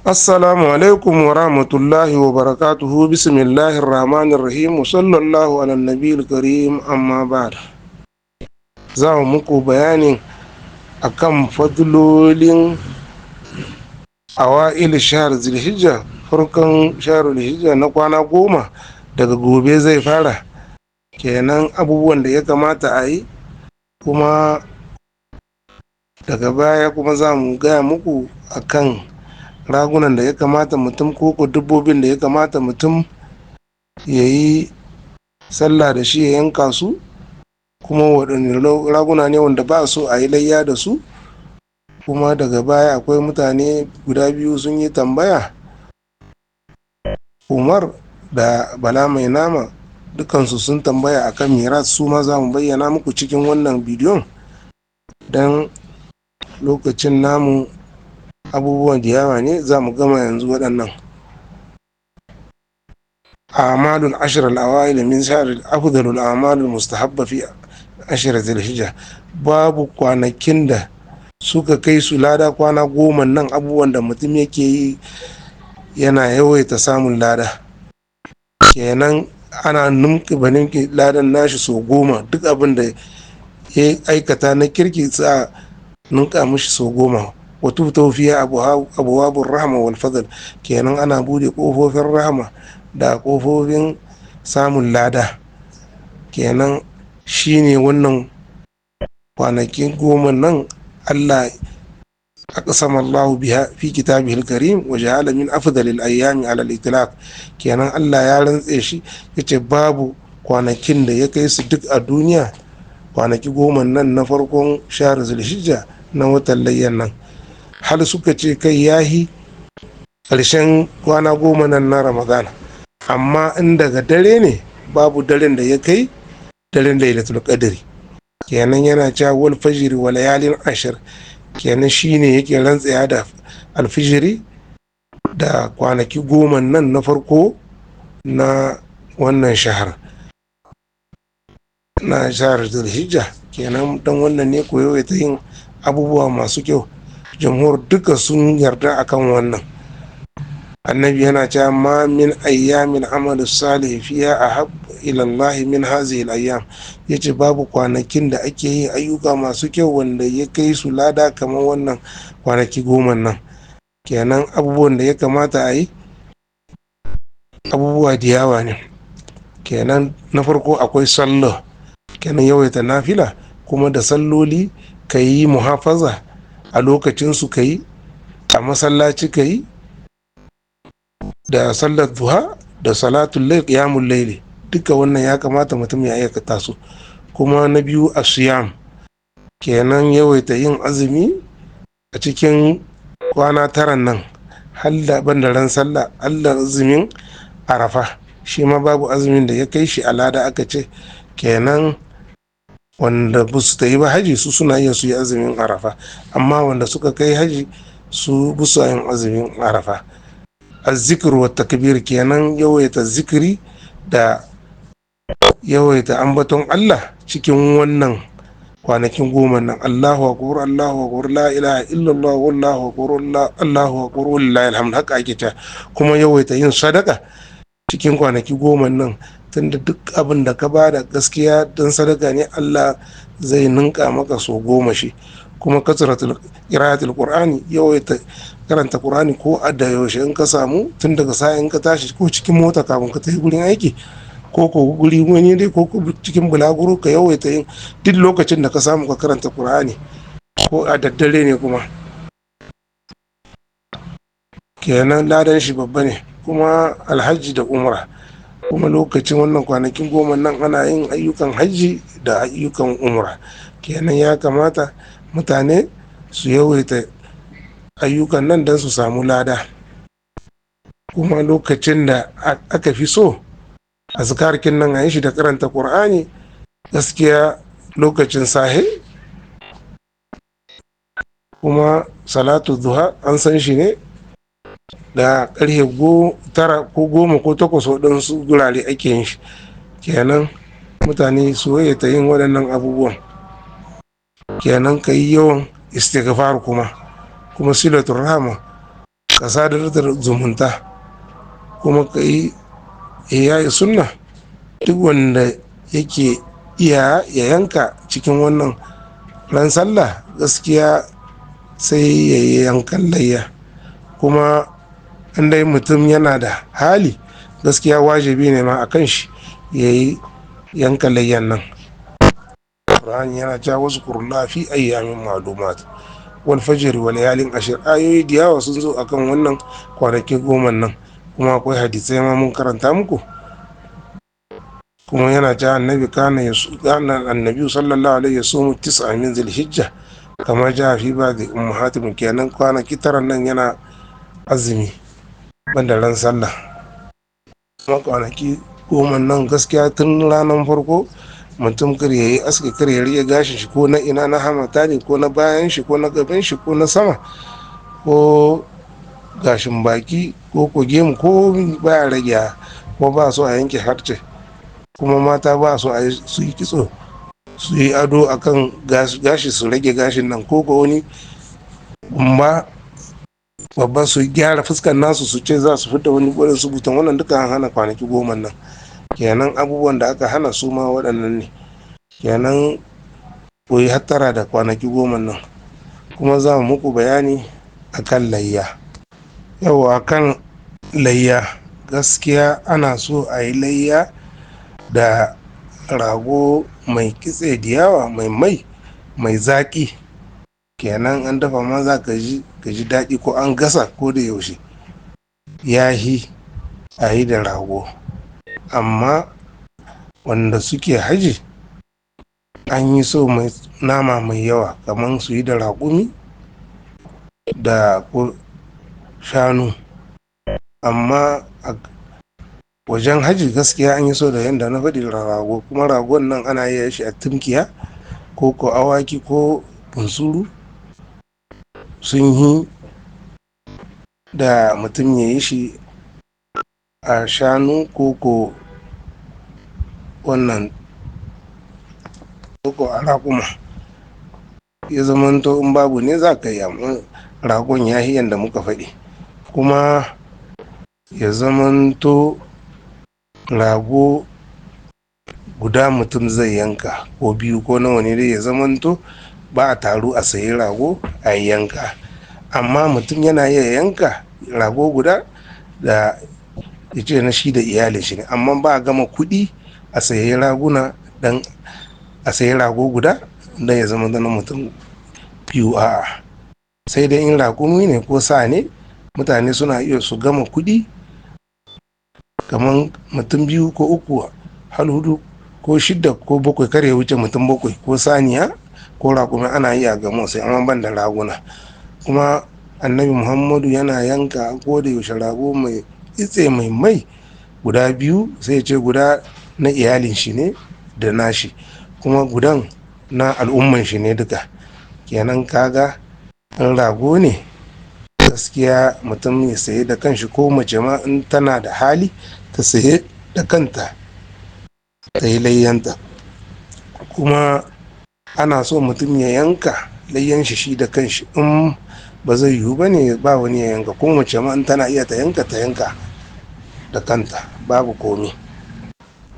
Assalamu alaikum wa rahmatullahi wa barakatuhu. Bismillahir rahmanir rahim wa sallallahu ala nabiyil karim, amma ba'd. Za mu muku bayanin akan fadlolin awa'il shahr Zulhijja, farkon shahr Zulhijja na kwana 10 daga gobe zai fara. Kenan abubuwan da ya kamata a yi, kuma daga baya kuma za mu gaya muku akan ragunan da ya kamata mutum ko dabbobin da ya kamata mutum ya yi sallah da shi ya yanka su, kuma waɗanne raguna ne wanda ba so a yi layya da su. Kuma daga baya akwai mutane guda biyu sun yi tambaya, Umar da Bala Mai Nama, dukansu sun tambaya akan miras. Su ma za mu bayyana muku cikin wannan bidiyon, don lokacin namu abubuwan da yawa ne. Za mu gama yanzu waɗannan amalul ashir al-awail min shahr, afdalul a'malul mustahabba fi ashir Zulhijja. Babu kwanakin da suka kai su lada kwana 10 nan. Abubuwan da mutum yake yi yana yawaita samun lada. Kenan ana numki ba ninki ladan nashi sau 10. Duk abin da ya aikata na kirki za a ninka mishi sau 10. Wato fiya abuwabun rahama wal fadl. Kenan ana bude kofofin rahama da kofofin samun lada. Kenan shine wannan kwanakin 10 nan Allah aqsama Allah biha fi kitabihi al-karim wa ja'ala min afdalil ayyami ala al-itlaq. Kenan Allah ya rantse shi, yace babu kwanakin da ya kai su duk a duniya, kwanaki 10 nan na farkon shahr Zulhijja na watan layyan nan. Har suka ce kai yahi ƙarshen kwana 10 nan na Ramadana. Amma in daga dare ne, babu daren da ya kai daren Lailatul Qadri. Kenan yana cewa wal fajri wa layalin ashir. Kenan shine yake rantsaya da alfijiri da kwanaki 10 nan na farko na wannan shahar, na shahar Zulhijja. Kenan don wannan ne koyo ta yin abubuwa masu kyau. Jamhur duka sun yarda akan wannan. Annabi yana cewa ma min ayyamin amalu salih fiha ahab ila Allah min hazihi al-ayyam. Yace babu kwanakin da ake yin ayyuka masu kyau wanda ya kai su lada kamar wannan kwanaki 10 nan. Kenan abubuwan da ya kamata a yi abubuwa da yawa ne. Kenan na farko akwai sallah, kenan yawaita nafila, kuma da salloli ka yi muhafaza a lokacin su, ka yi a masallaci, ka yi da sallar duha da salatul layl, qiyamul layli. Duka wannan ya kamata mutum ya aikata su. Kuma na biyu asiyam, kenan yawaita yin azumi a cikin kwana 9 nan, har da ban da ran sallah, Allah azumin Arafa shi ma babu azumin da ya kai shi alada aka ce. Kenan wanda ba su ta yi ba haji, su suna iya su yi azumin Arafa, amma wanda suka kai haji su busa yin azumin Arafa. Azzikr wa takbir, kenan yawaita zikiri da yawaita ambaton Allah cikin wannan kwanakin 10 nan. Allahu akbar, Allahu akbar, la ilaha illallah, wallahu akbar, Allahu akbar, wallahi alhamd, haka ake ta. Kuma yawaita yin sadaka cikin kwanaki 10 nan, tunda duk abin da ka bada gaskiya don sadaka ne, Allah zai ninka maka so 10 shi. Kuma kasratul qira'atul qur'ani, yawaita karanta qur'ani ko a da yaushe in ka samu, tun daga sa'in ka tashi, ko cikin mota kafin ka tafi gurin aiki, ko guri wani dai, ko cikin bulaguro, ka yawaita yin duk lokacin da ka samu ka karanta qur'ani, ko a daddare ne. Kuma kenan ladan shi babba ne. Kuma alhaji da umra, kuma lokacin wannan kwanakin 10 nan ana yin ayyukan hajji da ayyukan umra. Kenan ya kamata mutane su yawaita ayyukan nan don su samu lada. Kuma lokacin da aka fi so azkarkin nan a yi shi da karanta ƙur'ani gaskiya lokacin sahe. Kuma salatu duha an san shi ne da karfe 9 ko 10 ko 8, waɗansu gurare ake yin shi. Kenan mutane su ta yin waɗannan abubuwan. Kenan ka yi yawan istighfar, kuma silatul rahama. Ka sadar da zumunta, kuma ka yi iyaye sunna. Duk wanda yake iya ya yanka cikin wannan ran sallah, gaskiya sai ya yi yankan layya. Kuma in dai mutum yana da hali, gaskiya wajibi ne ma a kan shi ya yi yanka layyan nan. Qur'ani yana cewa wasu kurla fi ayyamin ma'lumat wal fajr wal layalin ashir. Ayoyi da yawa sun zo akan wannan kwanaki 10 nan, kuma akwai hadisai ma mun karanta muku. Kuma yana cewa annabi kana kana annabi sallallahu alaihi wasallam tis'a min zulhijja kama ja fi ba'di ummahatim. Kenan kwanaki 9 nan yana azumi banda ran sallah. Kuma kwanaki 10 nan gaskiya tun ranar farko mutum kar ya yi aski, kar ya rike gashin shi ko na ina, na hamata ne ko na bayan shi ko na gaban shi ko na sama ko gashin baki ko gemu ko baya rage, ko ba so a yanke harce. Kuma mata ba so a su yi kitso, su yi ado akan gashi, su rage gashin nan ko ko wani gumba babba, su gyara fuskar nasu, su ce za su fita wani gwarin su butan. Wannan duka an hana kwanaki 10 nan. Kenan abubuwan da aka hana su ma waɗannan ne. Kenan koyi hattara da kwanaki 10 nan. Kuma za mu muku bayani akan layya. Yau akan layya, gaskiya ana so a yi layya da rago mai kitse da yawa, mai mai mai zaƙi. Kenan an dafa ma za ka ji daɗi, ko an gasa ko da yaushe yahi a yi da rago. Amma wanda suke haji an yi so mai nama mai yawa, kamar su yi da raƙumi da ko shanu. Amma a wajen haji gaskiya an yi so da yadda na faɗi, rago. Kuma ragon nan ana iya shi a tumkiya ko ko awaki ko bunsuru sun yi da mutum ya yi shi a shanu ko ko wannan ko a raƙuma. Ya zamanto in babu ne za ka yi, amma ragon ya yi yadda muka faɗi. Kuma ya zamanto rago guda mutum zai yanka ko biyu ko nawa ne dai, ya zamanto ba a taru a sayi rago a yanka. Amma mutum yana iya yanka rago guda da ya ce na shi da iyalin shi ne, amma ba a gama kuɗi a sayi raguna dan a sayi rago guda don ya zama na mutum biyu, a'a. Sai dai in raƙumi ne ko sa ne, mutane suna iya su gama kuɗi kamar mutum biyu ko uku har hudu ko shidda ko bakwai, kar ya wuce mutum bakwai, ko saniya ko raƙumi ana iya gama sai, amma ban da raguna. Kuma Annabi Muhammadu yana yanka ko da yaushe rago mai itse mai mai guda biyu, sai ya ce guda na iyalin shi ne da nashi, kuma gudan na al'umman shi ne duka. Kenan kaga in rago ne, gaskiya mutum ya saye da kanshi, ko mace ma in tana da hali ta saye da kanta ta yi layyanta. Kuma ana so mutum ya yanka layyan shi shi da kanshi, in ba zai yiwu ba ne ba wani ya yanka, ko mace ma in tana iya ta yanka, ta yanka da kanta, babu komi.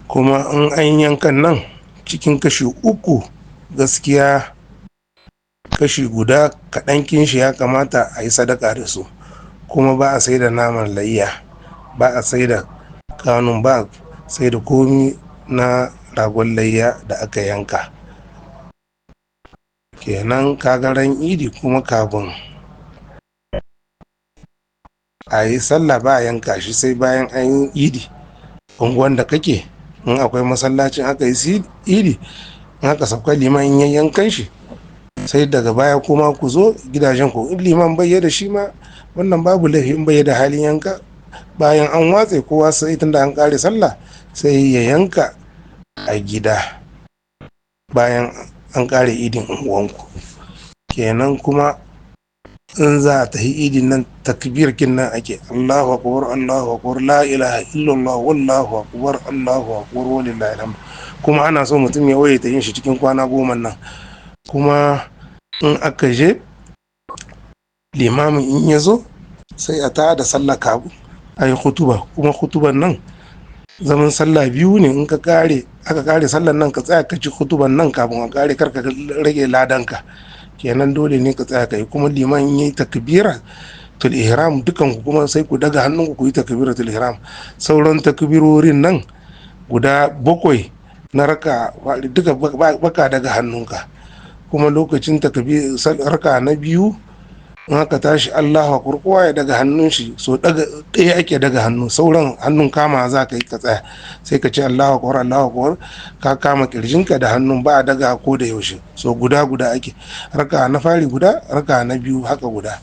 Kuma in an yankan nan cikin kashi 3, gaskiya kashi guda kaɗan kinshi ya kamata a yi sadaka da su. Kuma ba a sai da naman layya, ba a sai da kanun, ba a sai da komi na ragon layya da aka yanka. Kenan kagaran idi kuma kafin a yi sallah ba a yanka shi, sai bayan an yi idi. Unguwan da kake in akwai masallacin aka yi idi, in aka sauka liman in yankan shi, sai daga baya kuma ku zo gidajen ku. In liman bai da shi ma wannan babu laifi, in bai da halin yanka, bayan an watse kowa sai tunda an kare sallah sai ya yanka a gida bayan an kare idin unguwanku. Kenan kuma in za a tafi idin nan, takbir kin nan ake: Allahu akbar, Allahu akbar, la ilaha illallah, wallahu akbar, Allahu akbar, walillahi alhamd. Kuma ana so mutum ya waye ta yin shi cikin kwana 10 nan. Kuma in aka je, limamin in ya zo Sai a ta da sallah kabu a yi hutuba. Kuma hutuban nan zaman sallah biyu ne. In ka kare, aka kare sallan nan, ka tsaya ka ci hutuban nan kafin a kare, kar ka rage ladanka. Kenan dole ne ka tsaya ka yi. Kuma liman yi takbira tul ihram, dukan ku kuma sai ku daga hannun ku yi takbiratul ihram. Sauran takbirorin nan guda bakwai na raka duka baka daga hannunka. Kuma lokacin takbir raka na biyu, in aka tashi Allahu akbar, kowa ya daga hannun shi. So daga ɗaya ake daga hannu, sauran hannun kama za ka yi ka tsaya, sai ka ce Allahu akbar, Allahu akbar, ka kama kirjinka da hannun, ba a daga ko da yaushe. So guda guda ake, raka na fari guda, raka na biyu haka guda.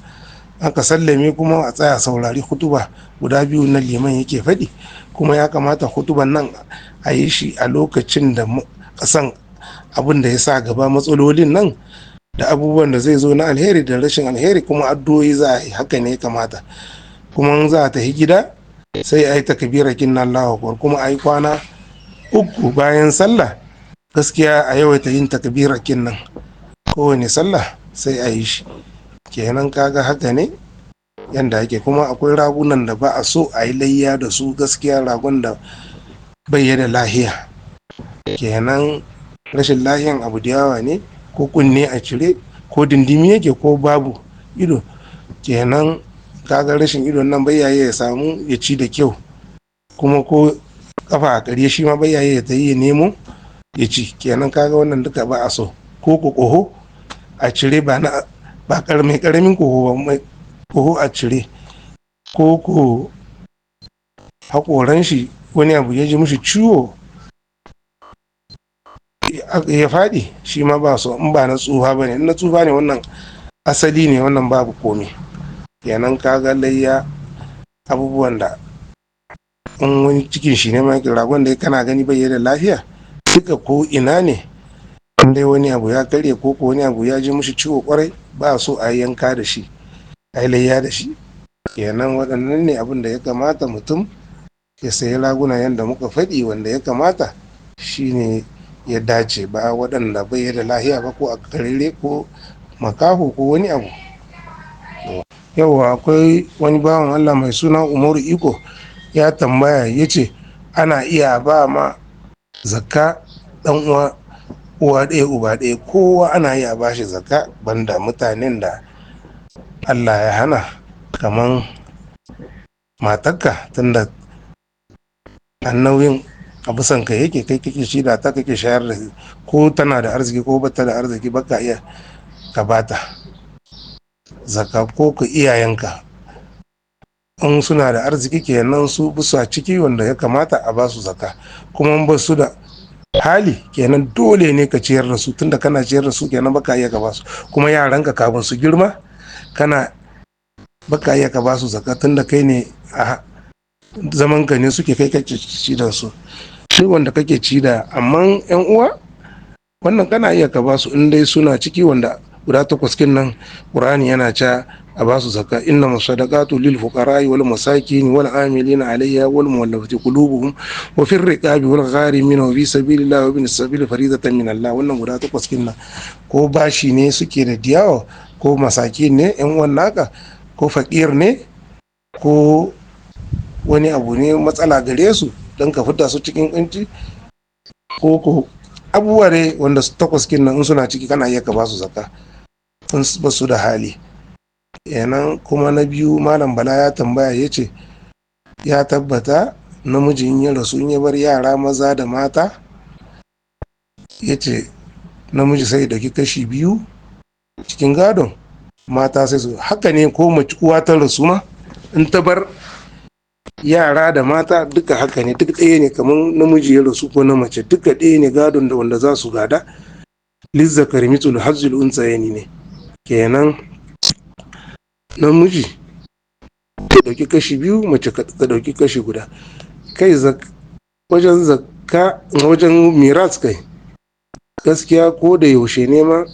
Aka sallame kuma a tsaya saurari hutuba guda biyu na liman yake faɗi. Kuma ya kamata hutuban nan a yi shi a lokacin da ƙasan abin da ya sa gaba, matsalolin nan da abubuwan da zai zo na alheri da rashin alheri, kuma addu'o'i za a yi. Haka ne ya kamata. Kuma in za a tafi gida, sai a yi takbira kinna, Allahu akbar. Kuma a yi kwana 3 bayan sallah, gaskiya a yawaita yin takbira kinnan, kowane sallah sai a yi shi. Kenan kaga haka ne yanda ake. Kuma akwai ragunan da ba a so a yi layya da su gaskiya, ragon da bai da lahiya. Kenan rashin lahiyan abu da yawa ne, ko kunne a cire, ko dindimi yake, ko babu ido. Kenan kaga rashin idon nan bai ya samu ya ci da kyau. Kuma ko kafa a ƙarye, shi ma bai ya ta yi ya nemo ya ci. Kenan kaga wannan duka ba a so. Ko koho a cire, ba na ba mai karamin koho ba, mai koho a cire, ko haƙoran shi wani abu ya ji mishi ciwo ya faɗi, shi ma ba so, in ba na tsufa ba ne. In na tsufa ne, wannan asali ne, wannan babu komi. Kenan kaga layya abubuwan da in wani cikin shi ne ma, ragon da kana gani bai da lafiya duka ko ina ne, in dai wani abu ya karye ko wani abu ya ji mishi ciwo kwarai, ba so a yanka da shi, a layya da shi. Kenan waɗannan ne abin da ya kamata mutum ya sayi raguna yadda muka faɗi, wanda ya kamata shine ya dace, ba waɗanda bai da lahiya ba, ko a karere, ko makaho, ko wani abu. Yauwa, akwai wani bawan Allah mai suna Umaru Iko, ya tambaya, ya ce ana iya ba ma zakka ɗan uwa, uwa ɗaya uba ɗaya? Kowa ana iya ba shi zakka, banda mutanen da Allah ya hana, kaman matarka, tunda nauyin a bisan ka yake, kai kake shi da ta kake shayar da, ko tana da arziki ko bata da arziki, baka iya ka bata zakka. Ko ka iyayenka in suna da arziki, kenan su bisa ciki wanda ya kamata a basu zakka. Kuma in ba su da hali, kenan dole ne ka ciyar da su. Tunda kana ciyar da su, kenan baka iya ka basu. Kuma yaranka kafin su girma, kana baka iya ka basu zakka, tunda kai ne a zaman ka ne suke, kai kake ci da su, shi wanda kake ci da. Amma yan uwa wannan kana iya ka basu in dai suna ciki wanda guda takwas kin nan Qur'ani yana ca a basu zakka: inna masadaqatu lil fuqara'i wal masakin wal amilina alayha wal muwallafati qulubuhum wa fir riqabi wal gharimin wa fi sabilillahi wa ibn sabili faridatan min Allah. Wannan guda takwas kin nan, ko bashi ne suke da diyawa, ko masakin ne yan uwan naka, ko fakir ne, ko wani abu ne matsala gare su don ka fita su cikin kunci, ko abubuwa ne wanda takwas kin nan, in suna ciki kana iya ka basu zakka in ba su da hali. Kenan kuma na biyu, Malam Bala ya tambaya, ya ce ya tabbata namiji in ya rasu, in ya bar yara maza da mata, ya ce namiji sai dauki kashi biyu cikin gadon, mata sai su. Haka ne, ko mace uwa ta rasu ma, in ta bar yara da mata, duka haka ne, duk ɗaya ne. Kamar namiji ya rasu ko na mace, duka ɗaya ne gadon da wanda za su gada. Lizzakari mitsul hazzul unsayeni ne. Kenan namiji ta ɗauki kashi biyu, mace ta ɗauki kashi guda. Kai, wajen zakka, wajen miras kai, gaskiya ko da yaushe ne ma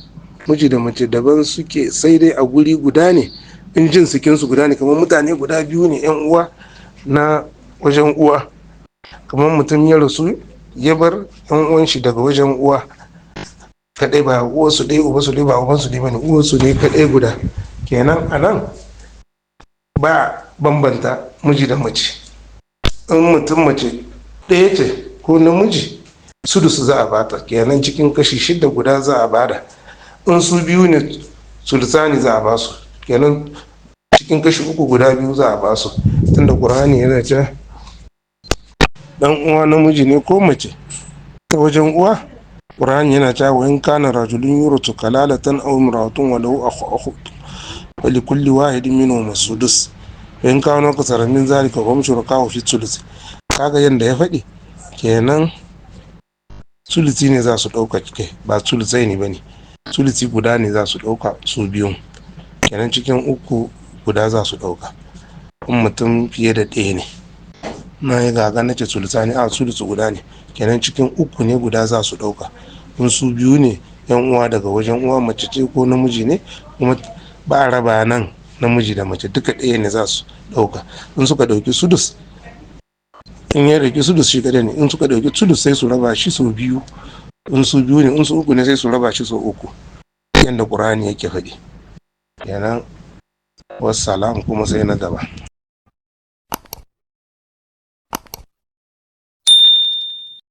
miji da mace daban suke, sai dai a guri guda ne in jin sikinsu guda ne. Kamar mutane guda biyu ne yan uwa na wajen uwa, kamar mutum ya rasu ya bar yan uwan shi daga wajen uwa kadai, ba uwarsu ɗaya uba su ɗaya, ba uban su ɗaya bane, uwarsu ne kadai guda. Kenan a nan Ba bambanta miji da mace. In mutum mace ɗaya ce ko namiji, sudusu za a bata, kenan cikin kashi shida guda za a bada. In su biyu ne, sulusani za a basu, kenan cikin kashi uku guda biyu za a basu. Tunda Qur'ani yana ce dan uwa namiji ne ko mace ta wajen uwa, Qur'ani yana cewa wa in kana rajulun yurtu kalalatan aw imra'atun wa lahu akhu wa li kulli wahidin minhum as-sudus fa in kanu akthara min zalika fa hum shuraka'u fi thuluth. Kaga yanda ya faɗi kenan, sulusi ne za su ɗauka cike, ba sulusai ne ba ne, sulusi guda ne za su ɗauka su biyun, kenan cikin uku guda za su ɗauka in mutum fiye da ɗaya ne. Na yi gaga na ce sulusa ne, a sulusu guda ne, kenan cikin uku ne guda za su ɗauka in su biyu ne, yan uwa daga wajen uwa mace ce ko namiji ne. Kuma ba a raba nan namiji da mace, duka ɗaya ne za su ɗauka. In suka ɗauki sudus, in ya ɗauki sudus shi kaɗai ne, in suka ɗauki sudus sai su raba shi sau biyu in su biyu ne, in su uku ne sai su raba shi sau uku, yadda Ƙur'ani yake faɗi kenan. Wassalam, kuma sai na gaba.